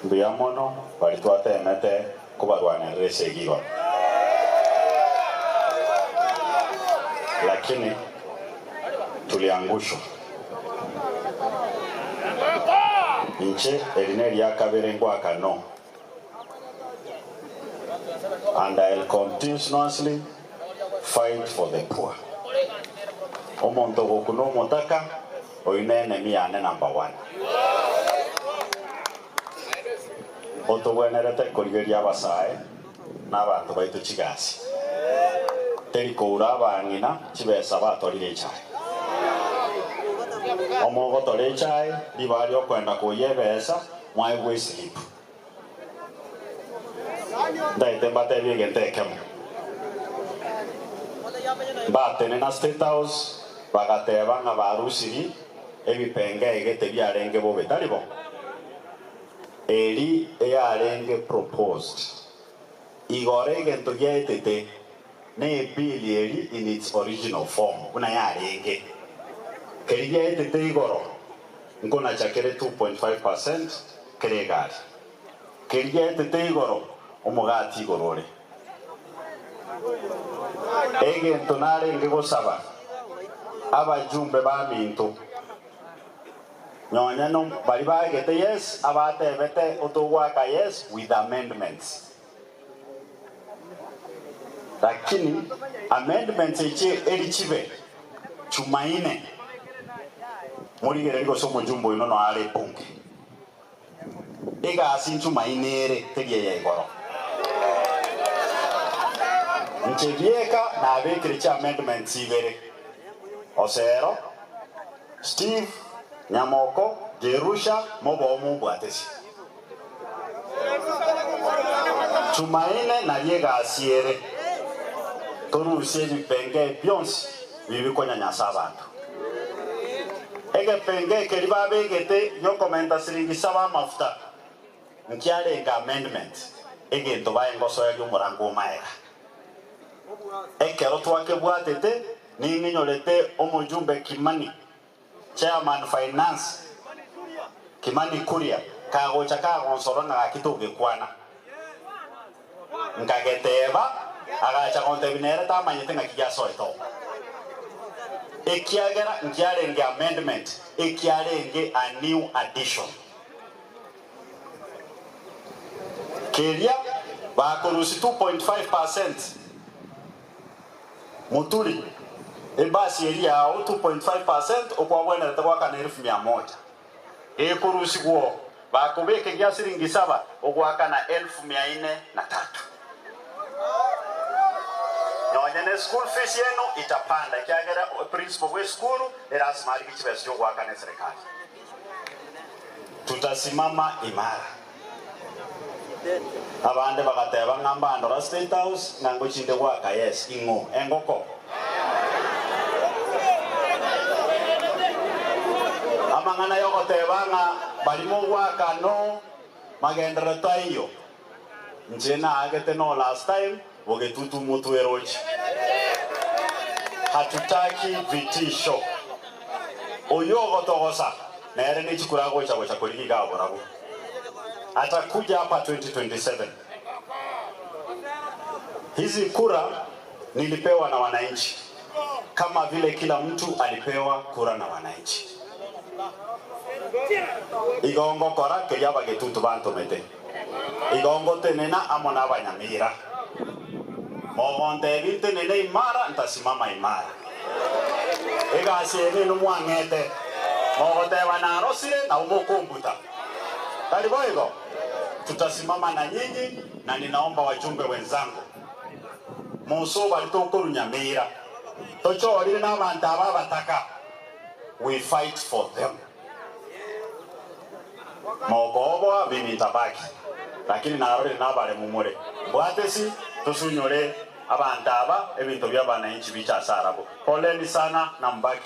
Mbuya mono baria twateemete kobarwanerera esegi igoro. Lakini tuliangushwa. Inche eri neria kabere ngoaka no, and I'll continuously fight for the poor. Omonto ogokuna omotaka, oyio nenemi yane number one. Otogwenerete korigeria abasae na abanto baito chigasi, teri koura abang'ina chibesa batorire echae. Omogotora echae, ribaga riokoenda koyia ebesa, mwaegwe esilipu. Ntaete mbatebie egento ekemo. Mbatenena State House bagateba ng'a barusirie ebipengee gete biarenge bobe, tari bo? Eri eyarenge proposed. Igoro egento giaetete ne ebill eri in its original form buna yarenge. Keri giaetete igoro nkonacha kere 2.5 percent kere egari. Keri giaetete igoro omogati igoro ore. Egento narenge gosaba abajumbe baminto Nonya no baria baegete yes abatebete otogoaka yes with amendments. Lakini amendments echi eri chibe Chumaine morigererie gose omojumbe oino noyo are ebunge. Egasi nchumaine ere teri eya igoro. Inche bieka nabekire chi amendments ibere. Osero. Steve, Nyamoko, Jerusha, mobe mombwatesi. Chumaine nario egasi ere, torusie ebipenge bionsi bibi konyanyasa abanto. Egepenge ekeria babegete giokomenta siringi saba amafuta, nkiarenge amendment, egento bae ngosoeria omorango omaega. Ekero twakebwatete Ning'inyorete omojumbe Kimani, Chairman Finance, Kimani Kuria, kagocha kagonsora ng'a gaki togekwana. Nkageteba, agacha gontebia nere tamanyete ng'aki giasoete oo. Ekiagera nkiarenge amendment, ekiarenge a new addition. Keria bakorusia 2.5 percent. Moturi, ebasi eria yao 2.5 percent okwagwenerete goakana elfu mia moja ekorusigwa oo, bakobeka egia siringi saba ogoakana elfu mia ine na tatu. Nonye ne school fees yenu itapanda ekiagera principal bwe esukuru erasima arige chibesa chiogoakana eserekari. Tutasimama imara. Abande bagateba ng'a mbandora State House ng'a ngochinde goaka yes ing'o engoko. Amang'ana yogoteba ng'a bari mogoaka no magenderero taiyo. Inche naagete no last time bogetutu motweroche. Hatutaki vitisho. Oyio ogotogosa nere nechikura agocha gocha korigia igaa borabu. Atakuja hapa 2027. Hizi kura nilipewa na wananchi kama vile kila mtu alipewa kura na wananchi. Igo ngokora keria abagetutu bantomete. Igo ngotenena amo nabanyamira. Mogontebia ntenene imara, ntasimama imara. Egasi eye neinwe mwang'ete. Mogoteba narosire, nabo mokombuta. Tari boigo? Tutasimama na nyinyi, na ninaomba wajumbe wenzangu, mosobari tokorwa Nyamira, tochorire nabanto aba abataka, we fight for them. Mokooboa mimi ntabaki, lakini narorire nabaremu more. Mbwatesi tosunyore abanto aba ebinto bi'abananchi biche ase arabwo. Poleni sana na mbaki.